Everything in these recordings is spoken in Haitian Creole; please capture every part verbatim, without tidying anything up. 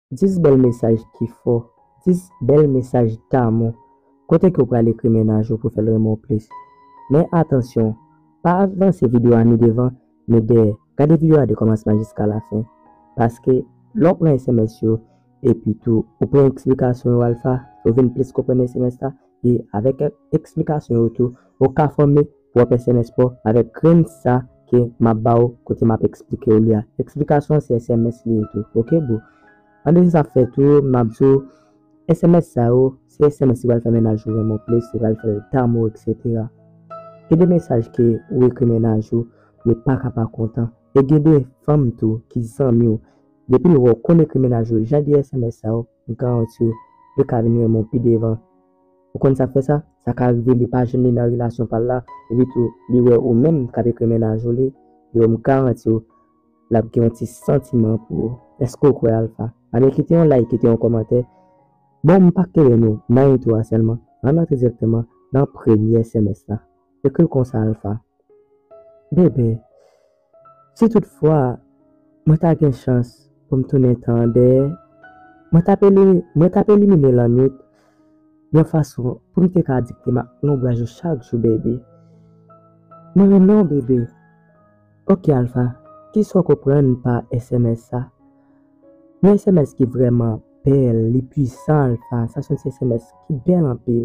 Dis bèl mesaj ki fò, dis bèl mesaj damou. Kote ke w pral ekri mennaj ou pou fè l renmen w plis? Men atansyon, pa avanse videyo a ni devan, ni dèyè. Gade videyo a de kòmansman jiska lafen. Paske lè w pran S M S yo, epi tou ou pran eksplikasyon yo Alpha, ou vin plis konprann S M S la, e avèk eksplikasyon yo tou, ou ka fòme pwòp S M S pa w avèk grenn sa ke m ap ba w kote m ap eksplike w li a. Eksplikasyon se S M S li ye tou. Oke, bro? Ann de sa fè tou, m ap di w, S M S sa yo, se S M S ki pral fè mennaj ou renmen w plis, ki pral fè l damou, etsetera. Gen de mesaj ke ou ekri mennaj ou, li pa ka pa kontan. E gen de fanm tou ki zanmi w. Depi l wè w konn ekri mennaj ou jan de S M S sa yo, m garanti w, li ka vin renmen w pi devan. Ou konn sa k fè sa? Sa ka rive li pa jwenn li nan relasyon pa l la, epi tou li wè ou menm k ap ekri mennaj ou li, yo m garanti w, l ap gen yon ti santiman pou ou. Èske w kwè Alpha? Anben kite yon like, kite yon kòmantè. Bon, m pa kere nou nan intro a sèlman. Ann antre dirèkteman nan premye S M S la. Ekri l konsa Alpha. Bebe, si toutfwa mwen ta gen chans pou m tounen tan an dèyè, mwen t ap elimi-, mwen t ap elimine lannwit yon fason pou m te ka adikte m ak lonbraj ou chak jou, bebe. Mwen renmen w, bebe. Oke, Alpha, kisa w konprann pa S M S sa? Yon S M S ki vrèman bèl, li pwisan, Alpha. Sa se yon S M S ki bèl anpil.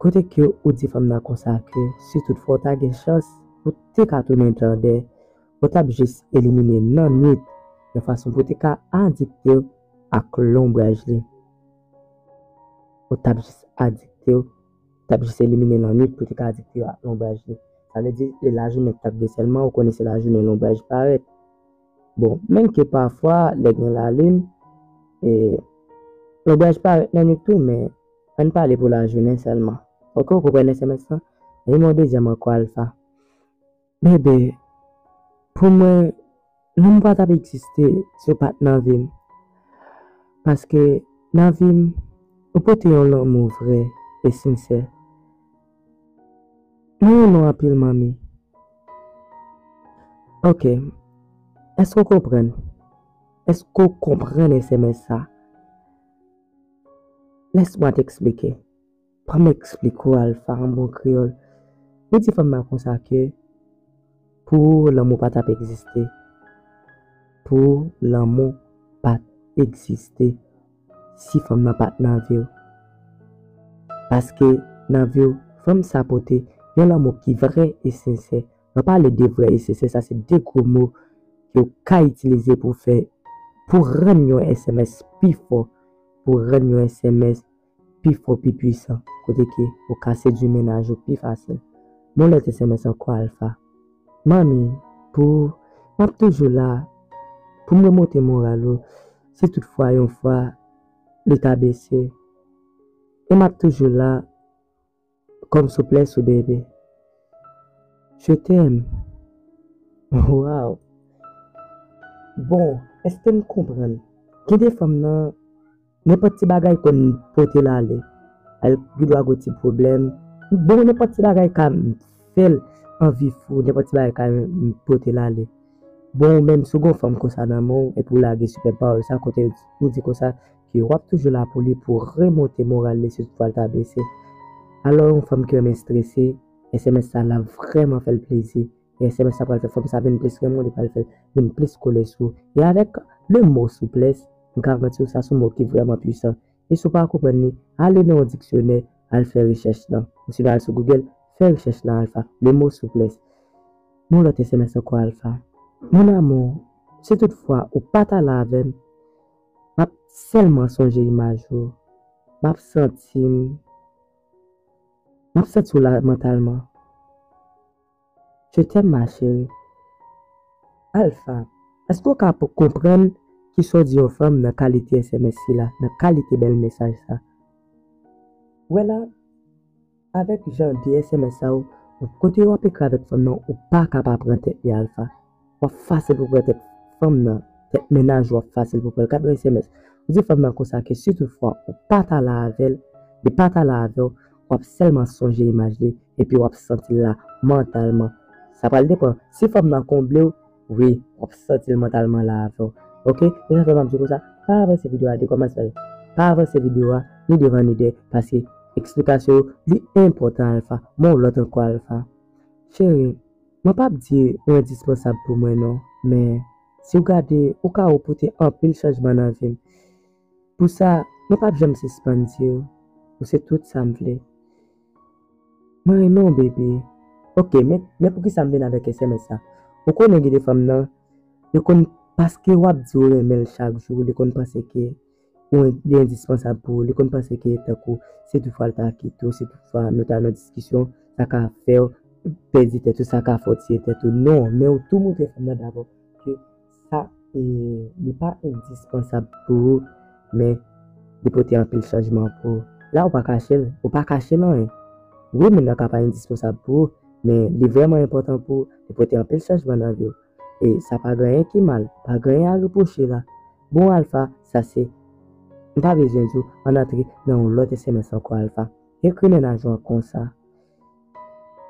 Kote ke ou di fanm nan konsa ke si toutfwa w ta gen chans pou te ka tounen tan dèyè, ou t ap jis elimine lannwit yon fason pou te ka adikte w ak lonbraj li. Ou t ap jis adikte w, t ap jis elimine lannwit pou te ka adikte w ak lonbraj li. Sa vle di, e lajounen k t ap gen sèlman, ou konnen se lajounen lonbraj parèt. Bon, menm ke pafwa, lè gen lalin, e, lonbraj parèt nan nwit tou, men ann pale pou lajounen sèlman. Oke, ou konprann S M S lan? Li yon dezyèm ankò Alpha. Bebe, pou mwen, lanmou pa t ap egziste si w pa t nan vi m. Paske nan vi m, ou pote yon lanmou vrè e sensè. Mwen renmen w anpil, manmi. Oke. Èske w konprann? Èske w konprann S M S sa? Laisse-moi t'expliquer. Ban m eksplike w, Alpha, an bon kreyòl. Ou di fanm nan konsa ke pou ou, lanmou pa t ap egziste. Pou ou, lanmou pa t egziste si fanm nan pa t nan vi w. Paske nan vi w, fanm sa pote yon lanmou ki vrè e sensè. Mwen pale de vrè e sensè, sa se de gwo mo ke w ka itilize pou fè, pou rann yon S M S pi fò, pou rann yon S M S pi fò, pi pwisan, kote ke ou ka sedui mennaj ou pi fasil. Bon lòt S M S ankò, Alpha. Manmi, pou, m ap toujou la pou m remonte moral ou, si toutfwa yon fwa li ta bese. E m ap toujou la kòm souplès ou, bebe. Je t'aime. Waw. Bon, èske n konprann? Gen de fanm nan, nenpòt ti bagay konn pote l ale. Al gen dwa gwo ti pwoblèm. Bon, nenpòt ti bagay ka fè l anvi fou, nenpòt ti bagay ka pote l ale. Bon, ou menm, si w gen yon fanm konsa nan men w, epi w lage sipèb pawòl sa, kote ou di konsa ke w ap toujou la pou li, pou remonte moral li, si toutfwa l ta bese. Alò, yon fanm ki renmen strese, S M S sa la vrèman fè l plezi. E S M S sa pral fè fanm sa vin plis renmen w, li pral fè l vin plis kole sou ou. E avèk le mo souplès, m garanti w sa se yon mo ki vrèman pwisan. E si w pa konprann li, ale nan yon diksyonè, al fè rechèch lan. Ou sinon al sou Google, fè rechèch lan, Alpha, le mo souplès. Yon lòt S M S ankò, Alpha. Mon amour, si toutfwa ou pa t ale avè m, m ap sèlman sonje imaj ou. M ap santi m, m ap santi w la mantalman. Je t'aime, ma chérie. Alpha, èske w ka p-, konprann kisa w di yon fanm nan kalite S M S sila, nan kalite bèl mesaj sa? Wè la, avèk jan de S M S sa yo, kote w ap ekri avèk fanm nan, ou pa ka pa pran tèt li, Alpha. W ap fasil pou pran tèt fanm nan, tèt mennaj ou ap fasil pou pran l. Gad yon S M S. Ou di fanm nan konsa ke si toutfwa ou pa t ale avè l, li pa t ale avè w, w ap sèlman sonje imaj li, epi w ap santi l la mantalman. Sa pral depann. Si fanm nan konble w, wi, w ap santi l mantalman la avè w. Ok? E sa fè m ap di w konsa, pa avanse videyo a, de kòmansman. Pa avanse videyo a, ni devan ni dèyè, paske eksplikasyon yo, li enpòtan, Alpha. Bon, lòt ankò, Alpha. Cheri, mwen p ap di ou endispansab pou mwen, non, men si w gade, ou ka pote anpil chanjman nan vi m. Pou sa, mwen p ap janm sispann di w, ou se tout sa m vle. Mwen renmen w, bebe. Ok, men, men poukisa m vin avèk S M S sa? Ou konnen gen de fanm nan, yo konn, paske w ap di w renmen l chak jou, li konn panse ke ou en-, li endispansab pou ou, li konn panse ke tankou si toutfwa l ta kite w, si toutfwa nou ta nan diskisyon, sa ka fè w pèdi tèt ou, sa ka fè w tiye tèt ou. Non, men ou tou montre fanm nan dabò ke sa, e, li pa endispansab pou ou, men li pote anpil chanjman pou ou. La, ou pa kache l, ou pa kache l anyen. Wi, moun nan ka pa endispansab pou ou, men li vrèman enpòtan pou ou, li pote anpil chanjman nan vi w. E sa pa gen anyen ki mal, pa gen anyen a repwoche la. Bon, Alpha, sa se, m pa bezwen di w, ann antre nan yon lòt S M S ankò, Alpha. Ekri mennaj ou an konsa.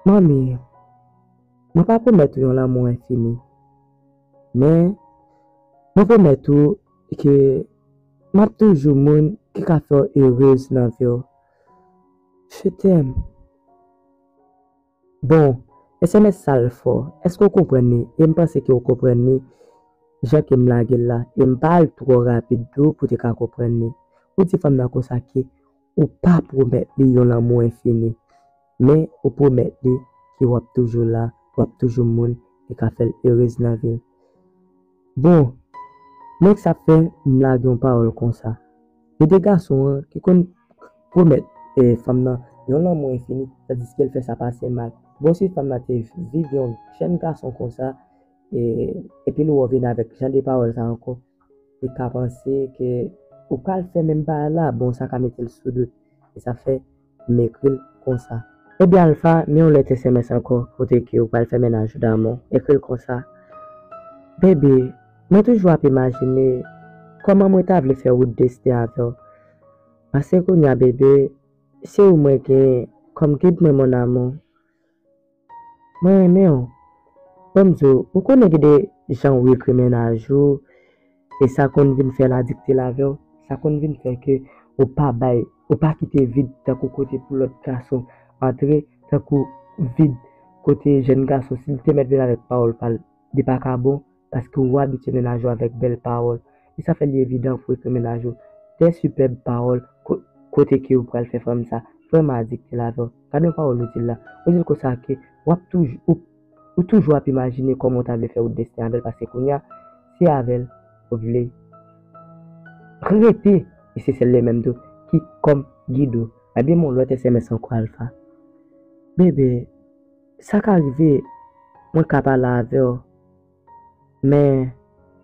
Manmi, mwen pa pwomèt ou yon lanmou enfini, men mwen pwomèt ou ke m ap toujou moun ki ka fè w erez nan vi w. Je t'aime. Bon, S M S sa l fò. Èske w konprann li? E m panse ke w konprann li jan ke m lage l la. E m pa al twò rapid tou pou te ka konprann li. Ou di fanm nan konsa ke ou pa pwomèt li yon lanmou enfini, men ou pwomèt li ke w ap toujou la, w ap toujou moun ki ka fè l erez nan vi l. Bon, men sa fè m lage yon pawòl konsa. Gen de gason an ki konn pwomèt, e, fanm nan yon lanmou enfini, tandiske l fè sa pase mal. Bon, si fanm nan te viv yon jèn gason konsa, e, epi l wè w vin avèk jan de pawòl sa ankò, li ka panse ke ou pral fè menm bagay la, bon, sa ka mete l sou dout. E sa fè m ekri l konsa. Ebyen, Alpha, men yon lòt S M S ankò, kote ke ou pral fè mennaj ou damò. Ekri l konsa. Bebe, mwen toujou ap imajine kòman mwen ta vle fè wout desten avè w. Paske kounye a, bebe, se ou mwen genyen kòm gid mwen, mon amour. Mwen renmen w. Ban m di w, ou konnen gen de jan ou ekri mennaj ou, e sa konn vin fè l adikte l avè w, sa konn vin fè ke ou pa bay, ou pa kite vid tankou kote pou lòt gason antre, tankou vid kote jèn gason, si l te mèt vin avèk pawòl pa l, li pa ka bon, paske ou abitye mennaj ou avèk bèl pawòl. E sa fè li evidan pou ekri mennaj ou de sipèb pawòl ko-, kote ke ou pral fè fanm sa vrèman adikte l avè w. Gade yon pawòl ou di l la. Ou di l konsa ke w ap toujou, ou, ou toujou ap imajine kòman w ta vle fè wout desten avè l, paske kounye a, se avè l ou vle rete, e se sèl li menm tou ki kòm gid ou. Ebyen, yon lòt S M S ankò, Alpha. Bebe, sa ka rive, mwen ka pale avè w, men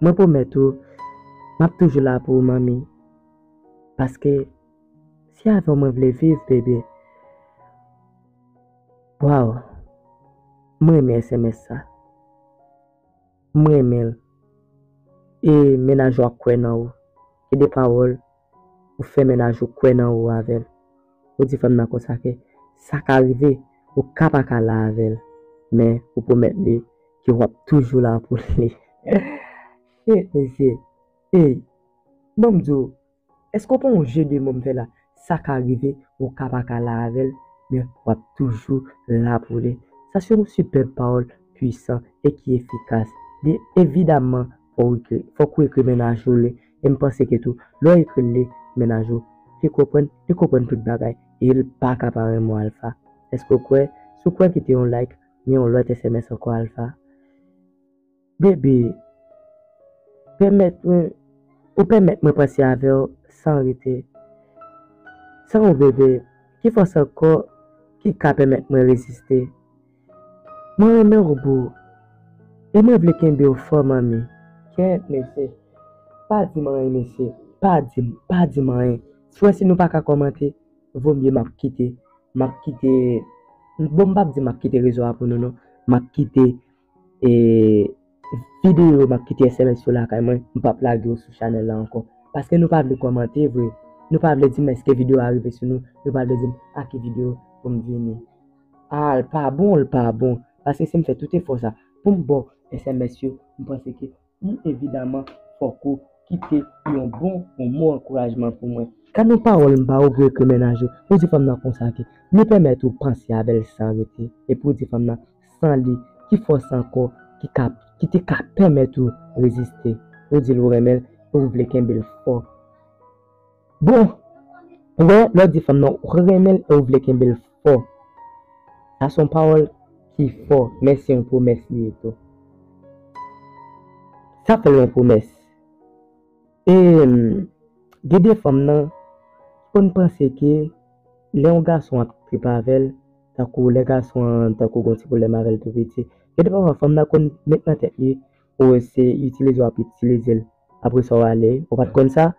mwen pwomèt ou, m ap toujou la pou ou, manmi. Paske se avè w mwen vle viv, bebe. Waw, mwen renmen S M S sa. Mwen renmen l. E mennaj ou a kwè nan ou. Gen de pawòl, ou fè mennaj ou kwè nan ou avè l. Ou di fanm nan konsa ke sa ka rive, ou ka pa ka la avè l, men ou pwomèt li ke w ap toujou la pou li. Shit, mesye. Ey, ban m di w, èske w pa wè jeu de mots m fè la? Sa ka rive, ou ka pa ka la avè l, men w ap toujou la pou li. Sa se yon sipèb pawòl pwisan e ki efikas. Byen evidaman, fò w ekri, fòk ou ekri mennaj ou li. E m panse ke tou, lè w ekri l li, mennaj ou, li konprann, li konprann tout bagay. E l pa ka pa renmen w, Alpha. Èske w kwè? Si w kwè, kite yon like, men yon lòt S M S ankò, Alpha. Bebe, pèmèt mwen, ou pèmèt mwen panse avè w san rete. San ou, bebe, ki fòs ankò ki ka pèmèt mwen reziste? Mwen renmen w, boo. E mwen vle kenbe w fò, manmi. Kèt, mesye. Pa di m anyen, mesye. Pa di m, pa di m anyen. Frè, si nou pa ka kòmante, vomye m ap kite. M ap kite. Bon, m p ap di m ap kite rezo a pou nou, non. M ap kite, e, videyo, m ap kite S M S yo lakay mwen. M p ap lage yo sou chanèl la ankò. Paske nou pa vle kòmante vre. Nou pa vle di m èske videyo a rive sou nou. Nou pa vle di m a ki videyo pou m vini. A, l pa bon, l pa bon. Paske si m fè tout efò sa pou m ba w S M S yo, m panse ke byen evidaman, fòk ou kite yon bon, yon mo ankourajman pou mwen. Gad yon pawòl m pa ou pou ekri mennaj ou. Ou di fanm nan konsa ke li pèmèt ou panse avè l san rete. Epi ou di fanm nan san li, ki fòs ankò ki ka, ki te ka pèmèt ou reziste. Ou di l ou renmen l e ou vle kenbe l fò. Bon, wè, lè w di fanm nan ou renmen l e ou vle kenbe l fò. Sa se yon pawòl ki fò, men se yon pwomès li ye tou. Sa fè l yon pwomès. E, gen de fanm nan ki konn panse ke lè yon gason ap trip avè l, tankou lè gason an, tankou gon ti pwoblèm avè l tou piti, gen de pafwa fanm nan konn met nan tèt li, ou se itilize w ap itilize l. Apre sa, w ale, ou pa t konn sa?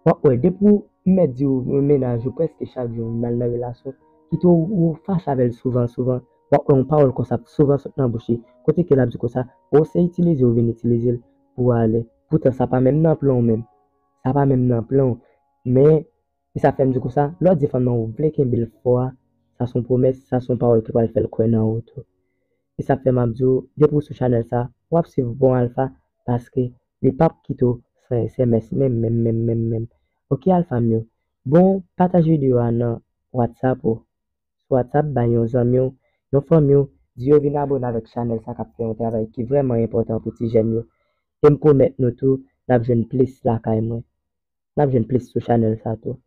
W ap wè, depi w mèt di w mennaj ou prèske chak jou, ou al nan relasyon, kite w, ou fache avè l souvan, souvan, w ap wè yon pawòl konsa ap souvan sot nan bouch li. Kote ke l ap di konsa, ou se itilize, ou vin itilize l pou w ale. Poutan, sa pa menm nan plan w menm. Sa pa menm nan plan w. Men, e sa fè m di konsa, lè w di fanm nan ou vle kenbe l fò a, sa se yon pwomès, sa se yon pawòl ki pral fè l kwè nan ou tou. E sa fè m ap di w, depi w sou chanèl sa, w ap swiv Bon Alpha, paske li p ap kite w san S M S menm, menm, menm, menm, menm. Oke, Alpha m yo. Bon, pataje videyo a nan WhatsApp ou. Sou WhatsApp, bay yon zanmi w, yon fanmi w, di yo vin abone avèk chanèl sa k ap fè yon travay ki vrèman enpòtan pou ti jèn yo. E m pwomèt nou tou, n ap jwenn plis lakay mwen. N ap jwenn plis sou chanèl sa tou.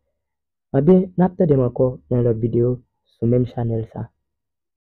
Ebyen, n ap tande m ankò nan lòt videyo sou menm chanèl sa.